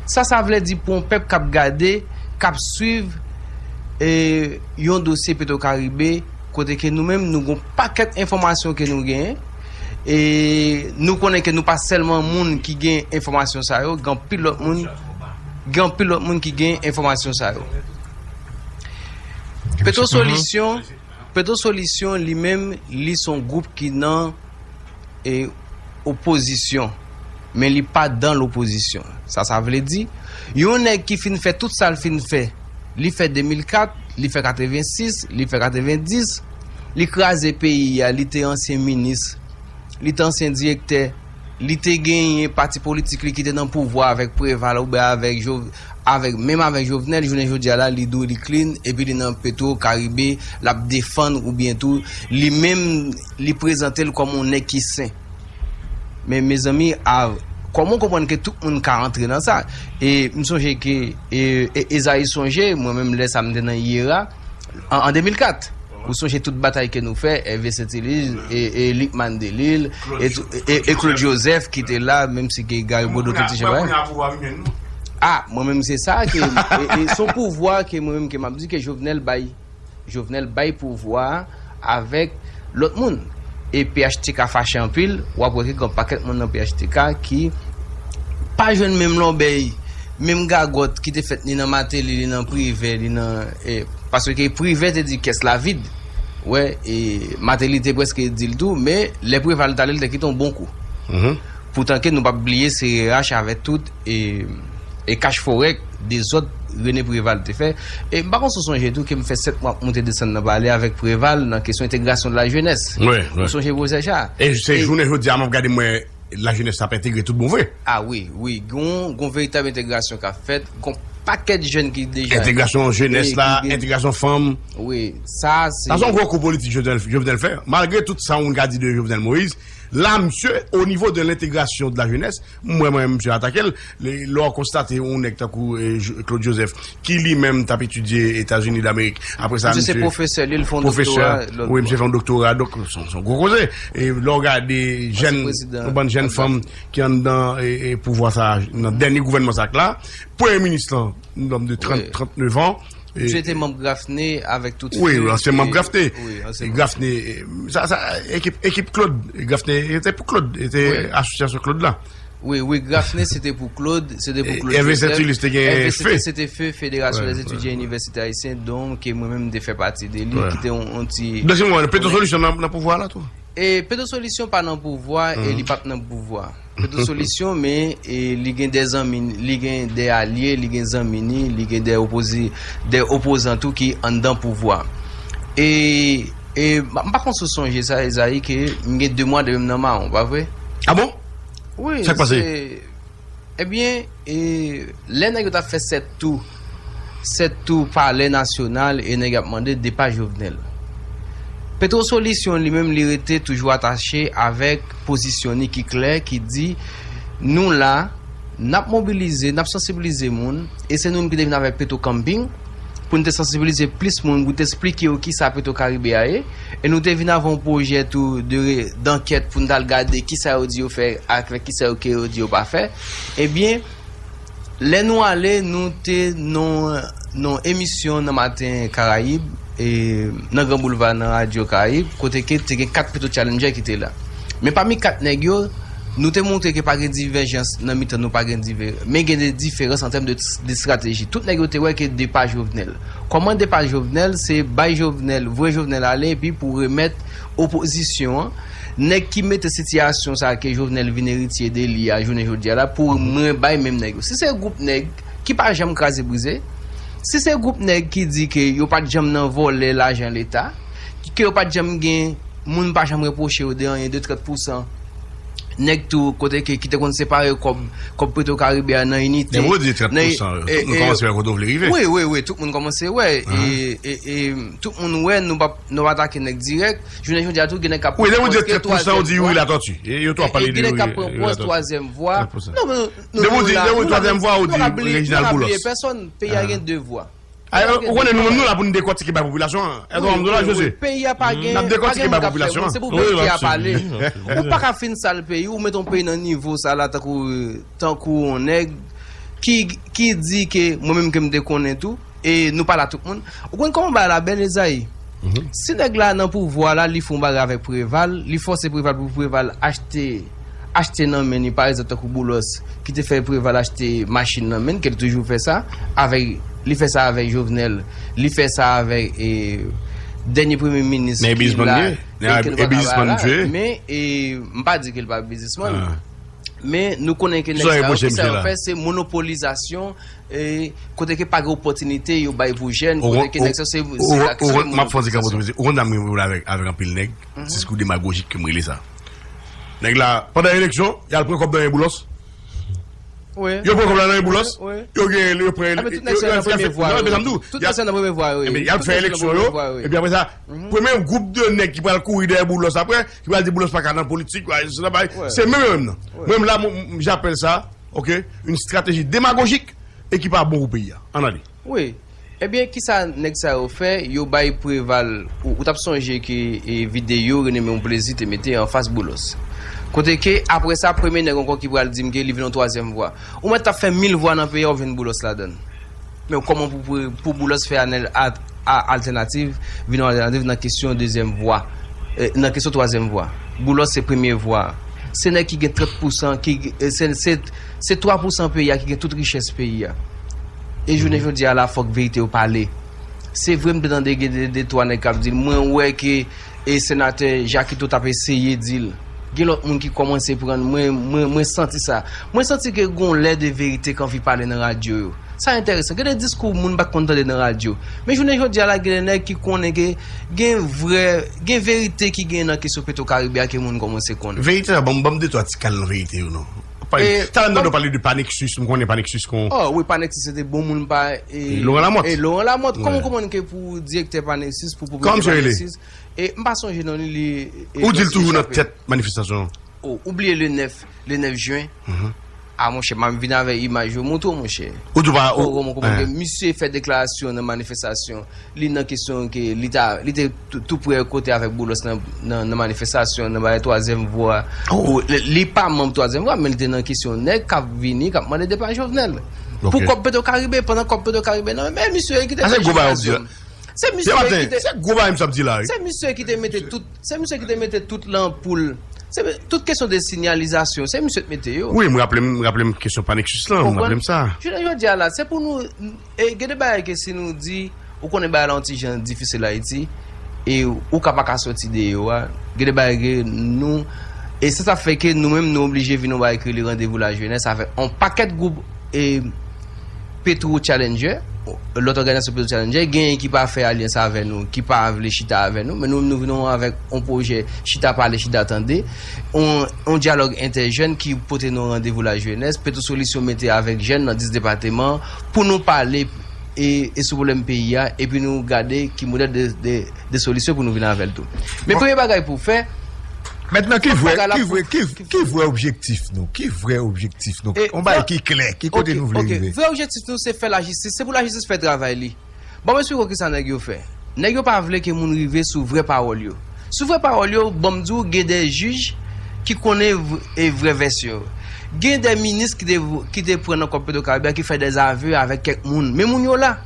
Sa sa vle di pou yon pèp k ap gade, k ap swiv e, yon dosye Petro Caribe, kote ke nou menm, nou gon pakèt enfòmasyon ke nou genyen, e nou konnen ke nou pa sèlman moun ki gen enfòmasyon sa yo, gen anpil lòt moun, gen anpil lòt moun ki gen enfòmasyon sa yo. Petro Solisyon, Petro Solisyon li menm, li se yon gwoup ki nan e, opozisyon, men li pa dan lopozisyon. Sa sa vle di? Yon nèg ki fin fè tout sa l fin fè, li fè de mil kat, li fè katrevensis, li fè katrevendis, li kraze peyi a, li te ansyen minis, li te ansyen direktè, li te genyen pati politik li ki te nan pouvwa avèk Preval oubyen avèk Jo-, avèk, menm avèk Jovenel, jounen jodi a la, li dwe li clean, epi li nan Petro Caribe, l ap defann oubyen tou, li menm, li prezante l kòm yon nèg ki sen. Men, mezanmi, a, kòman w konprann ke tout moun ka antre nan sa? E m sonje ke, e, e, Ezayi sonje, mwen menm, lè sa m te nan yera, an, an de mil kat. Ou sonje tout batay ke nou fè, Ève Sentiliz, e, e Lucmane Delille, e, e, e Claude Joseph ki te la, menm si ke Gary Bodeau te ti jan bagay. A, mwen menm se sa ke, e, e, se yon pouvwa ke mwen menm ke m ap di ke Jovenel bay, Jovenel bay pouvwa a avèk lòt moun. E P H T K fache anpil, w ap wè ke gen yon pakèt moun nan P H T K ki pa jwenn menm lòbèy, menm gagòt ki te fèt ni nan Martelly, ni nan Privè, ni nan, e, paske Privè te di kès la vid. Wè, e, Martelly te prèske di l tou, men lè Preval t ale, l te kite yon bon kou. Poutan ke nou p ap bliye C R H avèk tout, e, e kach forè, dezòd René Préval te fè. E m pa konn si w sonje tou ke m fè sèt mwa ap monte desann nan palè avèk Préval nan kesyon entegrasyon de la jenès. Ou sonje pwosè sa? E se jounen jodi a m ap gade m wè lajenès ap entegre tout bon vre. A wi, wi, gon, gon veritab entegrasyon k ap fèt, gon pakèt jèn ki deja entegrasyon jenès la, entegrasyon fanm. Wi, sa se sa se yon gwo kou politik Jovenel, Jovenel fè. Malgre tout sa moun ka di de Jovenel Moïse, la, misye, o nivo de lentegrasyon de la jenès, m wè mwen, misye atake l. Lè w konstate yon nèg tankou, e, Jo-, Claude Joseph, ki li menm t ap etidye Etazini Damerik. Apre sa, misye se pwofesè, li, l fè yon doktora. Wi, misye fè yon doktora, donk, se yon, se yon gwo koze. E lè w gade jèn, yon bann jèn fanm ki anndan, e, e, pouvwa sa, nan dènye gouvènman sa k la, premye minis lan, yon nonm de trant, trant nèf an, misye te manm Grafne avèk tout feu. Wi, ansyen manm Grafne. Wi, ansyen manm. Grafne, e, sa, sa, ekip, ekip Claude, Grafne, e te pou Claude, e te asosyasyon Claude la. Wi, wi, Grafne, se te pou Claude, se te pou Claude Joseph. Ève Sentilis te gen feu. Ève se te feu, Fédération des étudiants universitaires haïtiens, donk, ke mwen menm m te fè pati de li, ki te yon, yon ti... Donk, se mwen, Petro Solisyon nan, nan pouvwa la tou? E Petro Solisyon pa nan pouvwa, e li p ap nan pouvwa. Petro Solisyon, men, e li gen de zanmi, li gen de alye, li gen zanmi ni, li gen de opozi-, de opozan tou ki anndan pouvwa. E, e m pa, m pa konn si w sonje sa, Ezayi, ke m gen de mwa depi m nan mawon, pa vre? A bon? Wi, sa k pase? Ebyen, e, lè nèg yo t ap fè sèt tou, sèt tou palè nasyonal e nèg ap mande depa Jovenel. Petro Solisyon li menm li rete toujou atache avèk pozisyon ni ki klè, ki di nou la, n ap mobilize, n ap sansibilize moun, e se nou menm ki te vin avèk Petro Camping pou n te sansibilize plis moun, pou n te esplike yo kisa Petro Caribe a ye, e nou te vin avè yon pwojè tou de, dankèt pou n t al gade kisa yo di yo fè avèk kisa yo ke yo di yo pa fè. Ebyen, lè nou ale, nou te nan, nan emisyon nan Maten Karayib, e, nan Gran Boulva, nan Radyo Karayib, kote ke te gen kat Petro Challenger ki te la. Men pami kat nèg yo, nou te montre ke pa gen divèjans nan mitan nou, pa gen divè-, men gen de diferans an tèm de, de estrateji. Tout nèg yo te wè ke depa Jovenel. Kòman depa Jovenel? Se bay Jovenel, voye Jovenel ale, epi pou remèt opozisyon an, nèg ki mete sitiyasyon sa ke Jovenel vin eritye de li a jounen jodi a la, pou mwen bay menm nèg yo. Si se gwoup nèg ki pa janm kraze brize, si se gwoup nèg ki di ke yo pa t janm nan vòlè lajan leta, ke yo pa t janm gen, moun pa janm repwoche yo de anyen, de trant pousan, nèg tou kote ke, ki te konn separe kòb, kòb Petro Caribe a nan inite. Men ou di trant pousan, tout moun kòmanse wè kote w vle rive. Wi, wi, wi, tout moun kòmanse wè. E, e, e, tout moun wè, nou pa, nou pa atake nèg dirèk. Jounen jodi a tou, gen nèg k ap pran pòz ke twazyèm vwa. Ou di trant pousan, ou di Youri Latortue. E, yo tou ap pale de Youri Latortue. Depi w di, depi w di twazyèm vwa, ou di Reginald Boulos. Nou pa bliye pèsòn, peyi a gen de vwa. Ou konnen nou menm nou la pou n dekòtike bay popilasyon an. Èske w konprann la, Jose? Peyi a pa gen, n ap dekòtike bay popilasyon an. Se pou verite a pale. Ou pa ka fin sal peyi, ou met yon peyi nan nivo sa la tankou, tankou yon nèg ki, ki di ke mwen menm ke m te konnen tou, e nou pa la tout moun. Ou konn kòman bagay la bèl, Ezayi? Si nèg la nan pouvwa la, li fè yon bagay avèk Preval, li fòse Preval pou Preval achte, achte nan men li, pa egzanp, tankou Boulos, ki te fè Preval achte machin nan men l, ke l toujou fè sa, avèk, li fè sa avèk Jovenel, li fè sa avèk, e, dènye premye minis ki la, e ke nou pa ka ba la, men, e, m pa di ke l pa biznismann. Men nou konnen ke nèg sa yo, ki sa yo fè, se monopolizasyon, e kote ke pa gen opòtinite yo bay pou jèn, kote ke nèg sa se, se la kesyon monopolizasyon. M ap fè yon ti kanpo tou, mesye. Ou konn sa m gen pwoblèm avèk, avèk anpil nèg, diskou demagojik ke m rele sa. Nèg la, pandan eleksyon, y al pran kòb nan men Boulos. Yo pran kòb la nan men Boulos. Yo gen, yo pran, yo, yo al fè, non, men sa m di w, y al fè eleksyon yo, epi apre sa, premye gwoup de nèg ki pral kouri dèyè Boulos apre, ki pral di Boulos pa ka nan politik, se menm yo menm nan. Mwen menm la, m, m, j'appelle ça, ok, une stratégie démagogique e ki pa bon pou peyi a. Ann ale. Wi. Ebyen, kisa nèg sa yo fè? Yo bay Preval, ou, ou t ap sonje ke, e, videyo Rene Men Yon Plezi te mete anfas Boulos. Kote ke, apre sa, premye nèg ankò ki pral di m ke li vle yon twazyèm vwa. Ou mèt t ap fè mil vwa nan peyi a, ou jwenn Boulos ladan l. Men kòman pou, pou, pou Boulos fè anèl-, a, a, altènativ, vin yon altènativ nan kesyon dezyèm vwa, e, nan kesyon twazyèm vwa? Boulos se premye vwa. Se nèg ki gen trant pousan, ki, e, se, se, se twa pousan peyi a ki gen tout richès peyi a. E jounen jodi a la, fòk verite yo pale. Se vre, m te tande gen de, de twa nèg k ap di l, mwen wè ke, e, senatè Jakito t ap eseye di l. Gen lòt moun ki kòmanse pran, mwen, mwen, mwen santi sa. Mwen santi ke gon lè de verite k anvi pale nan radyo yo. Sa enteresan. Gen de diskou moun pa t konn tande nan radyo. Men jounen jodi a la, gen de nèg ki konnen ke gen vrè, gen verite ki gen nan kesyon Petro Caribe a ke moun kòmanse konnen. Verite a, ban m, ban m de twa ti kal nan verite yo non. Talè m tande w pale de Panexus, m konnen Panexus kon. Oh wi, Panexus se te bon moun pa, e, Laurent Lamothe. E Laurent Lamothe. Kòman w konprann ke pou direktè Panexus, pou pwopriyetè Panexus, e m pa sonje non li, li, e, ou di l toujou nan tèt manifestasyon an. Oh, ou bliye le nèf, le nèf jen. A monchè, m ap vin avèk imaj yo montre w, monchè. Ou di w pa, ou, ou konprann ke misye fè deklarasyon nan manifestasyon. Li nan kesyon ke li ta, li te tou, tou prè kote avèk Boulos nan, nan, nan manifestasyon, nan bagay twazyèm vwa. Ou, li, li pa manm twazyèm vwa, men li te nan kesyon nèg k ap vini, k ap mande depa Jovenel. Pou kòb Petro Caribe, pandan kòb Petro Caribe nan men misye ki te fè jimnazyòm. Se misye ki te, se gwo bagay misye ap di la, wi. Se misye ki te mete tout, se misye ki te mete tout lan poul. Se tout kesyon de sinyalizasyon, se misye t mete yo. Wi, m raple m, m raple m kesyon Panexus lan, m raple m sa. Jounen jodi a la, se pou nou, e, gen de bagay ke si nou di, ou konnen bagay la yon ti jan difisil Ayiti, e ou ka pa ka soti de yo a. Gen de bagay ke nou, e se sa fè ke nou menm nou oblije vin yon bagay ki rele Randevou Lajenès avèk yon pakèt gwoup, e, Petro Challenger, lòt òganizasyon Petro Challenger, genyen ki pa fè alyans avè nou, ki pa vle chita avè nou, men nou menm nou vin avèk yon pwojè chita pale, chita tande, yon, yon dyalòg entè jèn ki pote nou Randevou Lajenès, Petro Solisyon mete avèk jèn nan dis depatman pou nou pale e, e sou pwoblèm peyi a, epi nou gade ki modèl de, de, de solisyon pou nou vin avè l tou. Men premye bagay pou fè, Mentnan, ki vre, ki vre, ki, ki vre objektif nou? Ki vre objektif nou? Yon bagay ki klè, ki kote nou vle rive? Vre objektif nou, se fè lajistis, se pou lajistis fè travay li. Ban m esplike w kisa nèg yo fè. Nèg yo pa vle ke moun rive sou vrè pawòl yo. Sou vrè pawòl yo, ban m di w, gen de jij ki konnen vrè vèsyon yo. Gen de minis ki te, ki te pran nan kòb Petwokaribe a ki fè de zave avèk kèk moun. Men moun yo la.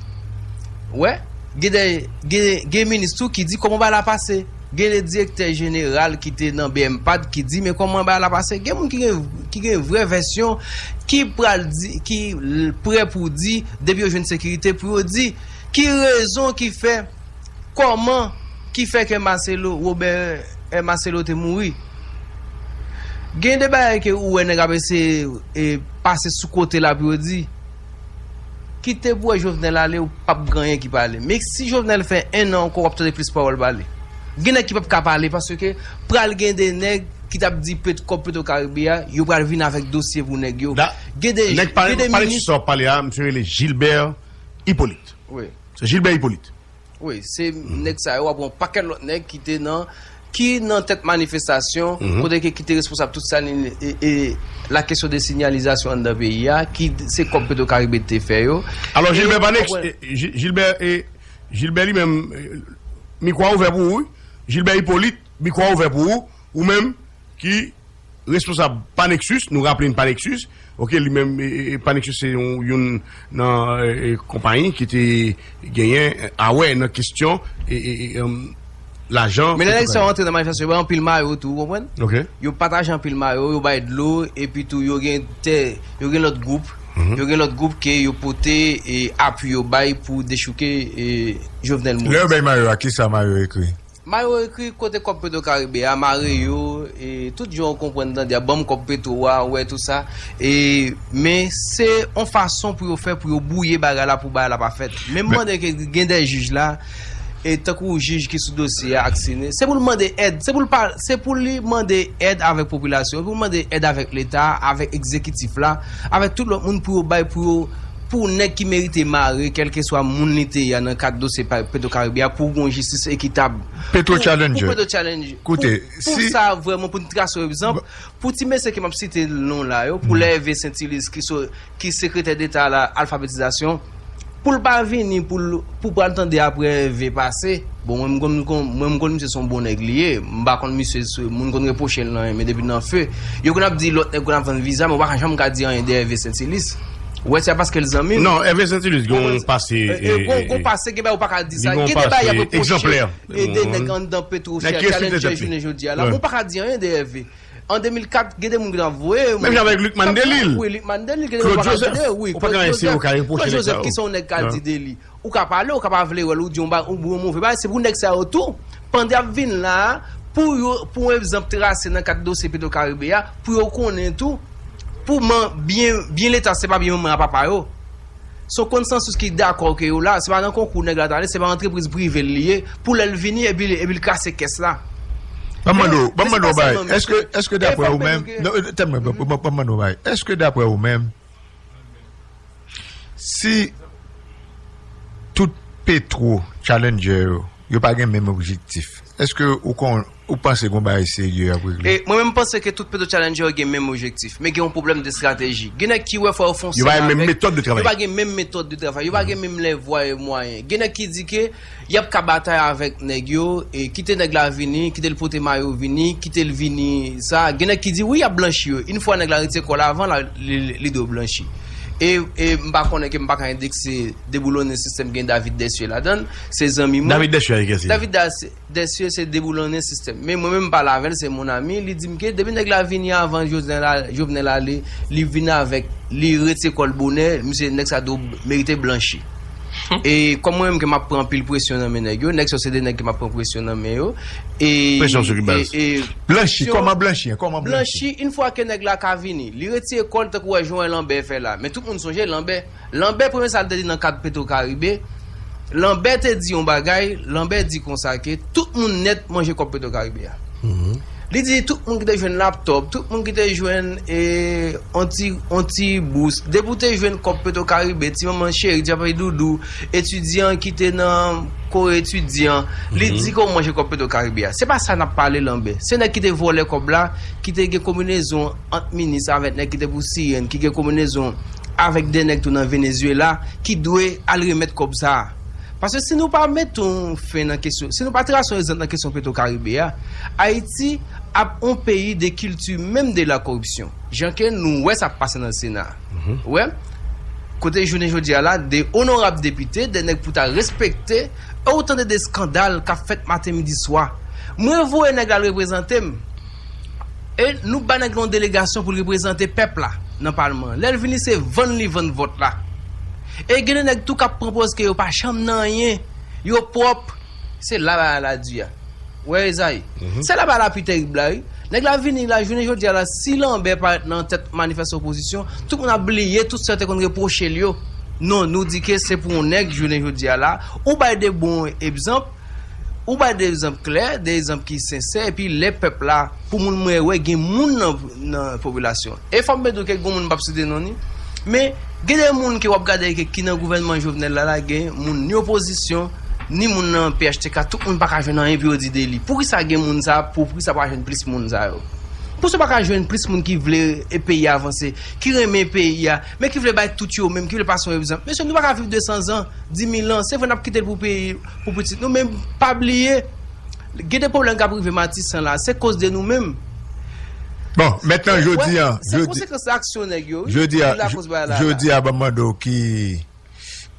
Ou wè? Gen de, gen, gen minis tou ki di kòman bagay la pase. Gen de direktè jeneral ki te nan BMPAD ki di men kòman bagay la pase. Gen moun ki gen, ki gen vrè vèsyon, ki pral di, ki prè pou di, depi yo jwenn sekirite pou yo di ki rezon ki fè, kòman ki fè ke Marcelo, Robert Marcelo te mouri. Gen de bagay ke ou wè nèg ap eseye pase sou kote la pou yo di. Kite pou wè Jovenel ale, ou p ap gen anyen ki pale. Men si Jovenel fè en an ankò, w ap tande plis pawòl pale. Gen nèg ki p ap ka pale paske pral gen de nèg ki t ap di pet kòb Petwokaribe a, yo pral vin avèk dosye pou nèg yo. Gen de, gen de minis. Nèg pa rele sa w ap pale a, misye rele Gilbert Hyppolite. Se Gilbert Hyppolite. Wi, se nèg sa yo, w ap wè yon pakèt lòt nèg ki te nan, ki nan tèt manifestasyon, kote ke ki te responsab tout sa, e, e la kesyon de sinyalizasyon anndan peyi a, ki se kòb Petwokaribe te fè yo. Alò, Gilbert pa nèg, Gilbert, e, Gilbert li menm, mikwo a ouvè pou ou, wi. Gilbert Hyppolite, mikwo a ouvè pou ou, ou menm ki responsab Panexus, nou raple n Panexus, oke, li menm, Panexus se youn nan konpayi ki te genyen awè nan kesyon lajan. Men lè nèg sa yo antre nan manifestasyon, yo bay anpil mayo tou, ou konprann? Yo pataje anpil mayo, yo bay dlo, epi tou yo gen tè, yo gen lòt gwoup, yo gen lòt gwoup ke yo pote apui yo bay pou dechouke Jovenel Moïse. Lè yo bay mayo a, kisa mayo ekri? Mayo ekri kote kòb Petwokaribe a, mare yo, e tout jan w konprann tande a, ban m kòb Petwo a, ou wè tout sa. E, men se yon fason pou yo fè pou yo bwouye bagay la pou bagay la pa fèt. Men m mande ke gen de jij la, e tankou jij ki sou dosye a ak Sene, se pou l mande èd, se pou l pa, se pou li mande èd avèk popilasyon, pou l mande èd avèk Leta, avèk egzekitif la, avèk tout lòt moun pou yo bay, pou yo pou nèg ki merite mare, kèlkeswa moun li te ye a nan kad dosye Petwokaribe a, pou gen yon jistis ekitab. Petwo Challenger. Koute, pou sa vrèman, pou n trase yon egzanp, pou ti mesye ke m ap site non la yo, pou Hervé Saintilus ki sekretè deta la alfabetizasyon, pou l pa vini pou l, pou pral tande apre Hervé pase. Bon, mwen m konn, mwen m konn misye se yon bon nèg li ye. M pa konn misye, moun konn repwoche l nan anyen, men depi nan fe, yo konn ap di lòt nèg konn ap vann viza, men ou pa janm ka di anyen de Hervé Saintilus. Ou wè, se paske l zanmi m. Non, Hervé Saintilus gen yon pase. Gen yon pase, gen bagay ou pa ka di sa. Gen de bagay y ap repwoche de nèg anndan Petwo Challenger jounen jodi a la. Ou pa ka di anyen de Hervé. An de mil kat, gen de moun ki t ap voye. Menm jan avèk Luc Mandelil. Wi, Luc Mandelil, gen de moun pa ka di de, wi, Claude Joseph. Claude Joseph, ki se yon nèg k al di de li. Ou ka pale, ou ka pa vle wè l, ou di yon ba, ou di yon move bagay, se pou nèg sa yo tou. Pandan y ap vin la a, pou yo, pou yon egzanp trase nan kad dosye Petwokaribe a, pou yo konnen tou, pou man, byen, byen Leta, se pa byen manman a papa yo. Se yon konsansis ki dakò ke yo la, se pa nan konkou nèg la t ale, se pa antrepriz prive l li ye, pou lè l vini epi, epi l kase kès la. Ban m mande w, ban m mande w yon bagay, èske, èske daprè ou menm, non, tande mwen, ban m mande w yon bagay, èske daprè ou menm, si tout Petwo Challenger yo, yo pa gen menm objektif, èske ou konn, ou panse gen yon bagay serye y ap regle? E mwen menm m panse ke tout Petwo Challenger yo gen menm objektif, men gen yon pwoblèm de estrateji. Gen nèg ki wè fò yo fè yon sèl avèk, yo pa gen menm metòd de travay, yo pa gen menm lèvwa e mwayen. Gen nèg ki di ke y ap ka batay avèk nèg yo, e kite nèg la vini, kite l pote mayo vini, kite l vini sa. Gen nèg ki di wi, y ap blanchi yo. Yon fwa nèg la retire kò l avan, la, li, li dwe blanchi. E, e m pa konnen ke m pa ka endekse deboulonnen sistèm gen David Dessuet ladan l, se zanmi mwen. David Dessuet a ki se? David Dessuet se deboulonnen sistèm. Men mwen menm m pale avè l, se mon ami, li di m ke depi nèg la vini avan Jovenel, Jovenel ale, li vin avèk, li retire kò l bonè, misye nèg sa dwe merite blanchi. E kòm mwen menm ke m ap pran anpil presyon nan men nèg yo, nèg sa yo se de nèg ke m ap pran presyon nan men yo. E, presyon sou ki baz? Blanchi, kòman blanchi an? Kòman blanchi? Blanchi, yon fwa ke nèg la ka vini, li retire kò l tankou wè jan Lambert fè la. Men tout moun sonje Lambert. Lambert, premye sa l te di nan kad Petwokaribe, Lambert te di yon bagay, Lambert di konsa ke tout moun nèt manje kòb Petwokaribe a. Li di tout moun ki te jwenn laptòp, tout moun ki te jwenn e, on ti, on ti bous, depi w te jwenn kòb Petro Caribe, ti manman cheri, ti papa doudou, etidyan ki te nan kore etidyan, li di ke w manje kòb Petro Caribe a. Se pa sa n ap pale, Lanbè. Se nèg ki te vòlè kòb la, ki te gen konbinezon ant minis avèk nèg ki te pou siyen, ki gen konbinezon avèk de nèg tou nan Venezuela, ki dwe al remèt kòb sa a. Paske si nou pa mete yon fen nan kesyon, si nou pa trase yon egzanp nan kesyon Petro Caribe a, Ayiti ap yon peyi de kilti menm de la koripsyon. Jan ke nou wè sa ap pase nan Sena. Ou wè? Kote jounen jodi a la, de onorab depite, de nèg pou ta respekte, e ou tande de eskandal k ap fèt maten, midi, swa. Mwen voye nèg la al reprezante m. E nou ba nèg la yon delegasyon pou l reprezante pèp la nan palman an. Lè l vini, se vann li vann vòt la. E gen de nèg tou k ap pran pòz ke yo pa janm nan anyen. Yo pwòp. Se la bagay la di a. Ou wè, Ezayi? Se la bagay la pi terib la, wi. Nèg la vini la, jounen jodi a la, si Lanbè parèt nan tèt manifès opozisyon, tout moun ap bliye tout sa yo te konn repwoche l yo. Non, nou di ke se pou yon nèg, jounen jodi a la, ou bay de bon egzanp, ou bay de egzanp klè, de egzanp ki sensè, epi lè pèp la, pou moun mwen wè, gen moun nan, nan popilasyon. E fò m mete ke gen moun m p ap site non ni, men gen de moun ke w ap gade ke ki nan gouvènman Jovenel la, la gen moun ni opozisyon, ni moun nan P H T K, tout moun pa ka jwenn anyen pou yo di de li. Poukisa gen moun sa, pou, poukisa pa jwenn plis moun sa yo? Poukisa pa ka jwenn plis moun ki vle e peyi a avanse, ki renmen peyi a, men ki vle bay tout yo menm, ki vle pase yon egzanp? Mesye, nou pa ka viv de san zan, di mil an, se vre n ap kite l pou peyi, pou pitit nou, men pa bliye, gen de pwoblèm k ap rive Matisan la, se koz de nou menm. Bon, mentnan, jodi a, se jodi, konsekans aksyon nèg yo, wi, jodi a, ki lakòz bagay la, jodi a, ban m mande w ki,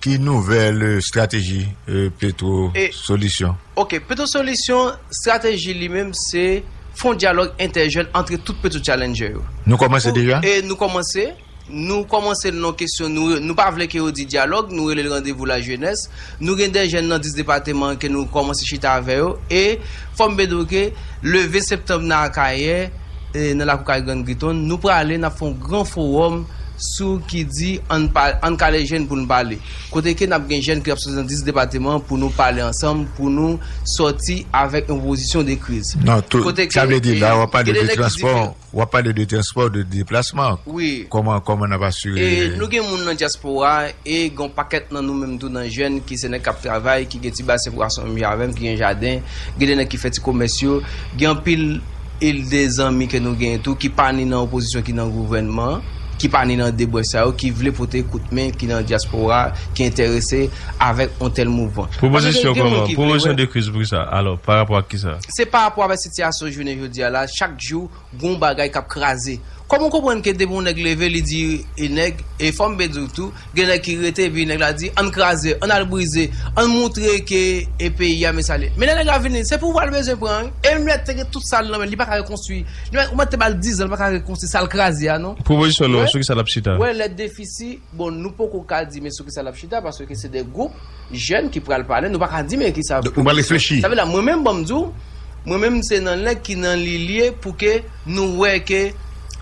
ki nouvèl, euh, estrateji, euh, Petro Solisyon? Ok, Petro Solisyon, estrateji li menm, se fè yon dyalòg entèjèn ant tout Petro Challenger yo. Nou kòmanse deja? E nou kòmanse. Nou kòmanse l nan kesyon, nou, nou pa vle ke yo di dyalòg, nou rele l randevou lajenès. Nou gen de jèn nan dis depateman ke nou kòmanse chita avè yo. E fò m mete w ke le ven septanm nan Akayè, e, nan lakou kay Grann Griton, nou prale, n ap fè yon gran fowòm sou ki di ann pa, ann kale jèn pou n pale. Kote ke n ap gen jèn ki ap soti nan dis depateman pou nou pale ansanm, pou nou sòti avèk yon pozisyon de kriz. Non, tout, kote ke, sa vle di, la, w ap pale de transpò. W ap pale de transpò, de deplasman. Wi. Kòman, kòman n ap asire? E nou gen moun nan dyaspora, e gen yon pakèt nan nou menm tou nan jèn ki se nèg k ap travay, ki gen ti basen pwason menm jan avè m, ki gen jaden, gen de nèg ki fè ti komès yo, gen anpil e de zanmi ke nou genyen tou ki pa ni nan opozisyon ki nan gouvènman, ki pa ni nan de branch sa yo, ki vle pote kout men, ki nan dyaspora, ki enterese avèk yon tèl mouvman. Pwopozisyon kòman? Pwopozisyon de kriz pou kisa? Alò, pa rapò ak kisa? Se pa rapò avèk sitiyasyon jounen jodi a la, chak jou, gon bagay k ap kraze. Kòman w konprann ke depi yon nèg leve, li di, e nèg, e fò m byen di w tou, gen nèg ki rete, epi nèg la di, ann kraze, ann al brize, ann moutre ke e peyi a, men sa l ye. Men lè nèg la vini, se pou w al bezwen pran, wi. E menm lè te gen tout sa l nan men l, li pa ka rekonstwi. Li pa, ou mèt te ba l diz an, li pa ka rekonstwi sa l kraze a, non. Pwopozisyon nou an, sou kisa l ap chita? Wè, lè defisi, bon, nou poko ka di, men sou kisa l ap chita, paske se de gwoup jèn ki pral pale, nou pa ka di, men kisa. Donk, nou pral reflechi. Sa vle di, mwen menm, ban m di w, mwen menm, se nan nèg ki nan li l ye pou ke nou wè ke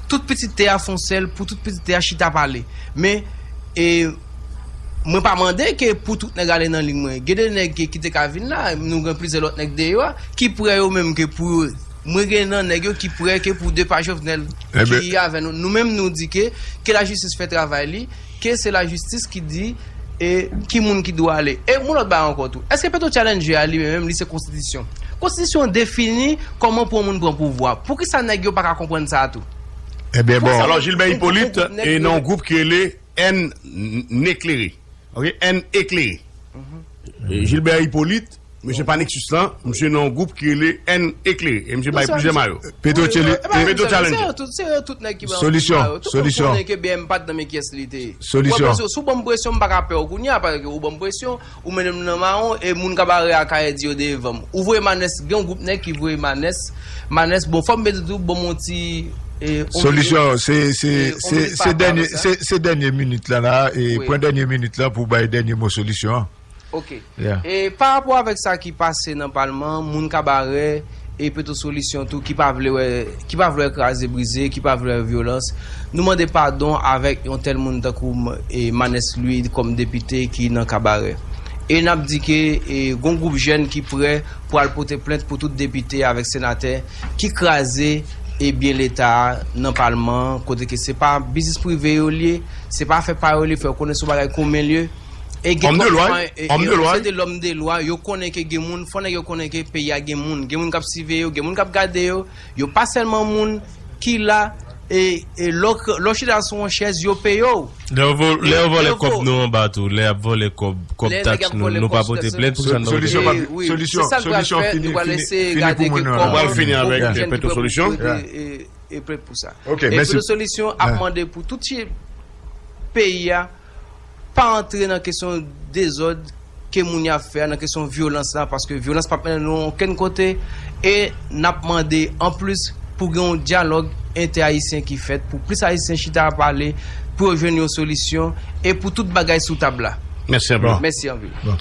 tout pitit tè a fè yon sèl, pou tout pitit tè a chita pale. Men, e, mwen pa mande ke pou tout nèg ale nan liy mwen. Gen de nèg ki, ki te ka vin la, nou gen plizyè lòt nèg deyò a, ki prè yo menm ke pou, mwen gen nan nèg yo ki prè ke pou de pa Jovenel, ki avè nou. Nou menm, nou di ke, ke lajistis fè travay li, ke se lajistis ki di, e, ki moun ki dwe ale. E yon lòt bagay ankò tou. Èske Petro Challenger a li menm, li se konstitisyon? Konstitisyon an defini kòman pou yon moun pran pouvwa. Poukisa nèg yo pa ka konprann sa tou? Ebyen, bon. Alò, Gilbert Hyppolite, e nan yon gwoup ki rele N Eklere. Ok, N Eklere. E Gilbert Hyppolite, mesye pa Nexus lan, mesye nan yon gwoup ki rele N Eklere. E mesye bay plizyè mayo. Petro Challenge. Se yo tout, se yo tout nèg ki bay yon ti mayo. Tout moun konnen ke B M pa t nan men kiyès li te ye. Ou ban m presyon, si w ban m presyon, m pa ka pè w kounye a, paske ou ban m presyon, ou mennen m nan mawon, e moun Kabarè a ka di yo devan m. Ou voye Manès, gen yon gwoup nèg ki voye Manès, Manès, bon, fò m mete tou, bon, yon ti, e, yon minit, se, se, e, se, yon minit se pa dènye, sa. Se, se dènye minit la, la, e, pran dènye minit la pou bay dènye mo Solisyon an. Ok. E pa rapò avèk sa ki pase nan palman, moun Kabarè e Petro Solisyon tou ki pa vle wè, ki pa vle wè kraze brize, ki pa vle wè vyolans, nou mande padon avèk yon tèl moun tankou, e, Manès Louis kòm depite ki nan Kabarè. E n ap di ke e, gon gwoup jèn ki prè pou al pote plent pou tout depite avèk senatè ki kraze e byen leta a nan palman an, kote ke se pa biznis prive yo l ye, se pa afè pa yo l ye, fè yo konnen se yon bagay komen l ye. E gen twòp fwa, e, e, se de lòm de lwa, yo konnen ke gen moun, fò nèg yo konnen ke peyi a gen moun, gen moun k ap siveye yo, gen moun k ap gade yo, yo pa sèlman moun ki la, e, e lè w chita sou yon chèz, yo peye w. Lè yo vòlè kòb nou anba tou, lè y ap vòlè kòb, kòb taks nou, nou pa pote plent pou sa, nou pa pote plent. Solisyon, solisyon, solisyon fini, fini pou moun nan. Nou pral fini avèk Petro Solisyon. E plent pou sa. E Petro Solisyon ap mande pou tout peyi a pa antre nan kesyon dezòd ke moun y ap fè a, nan kesyon vyolans la, paske vyolans p ap mennen nou okenn kote. E n ap mande anplis pou gen yon dyalòg entè-ayisyen ki fèt, pou plis Ayisyen chita pale, pou yo jwenn yon solisyon e pou tout bagay sou tab la. Mèsi anpil. Mèsi anpil.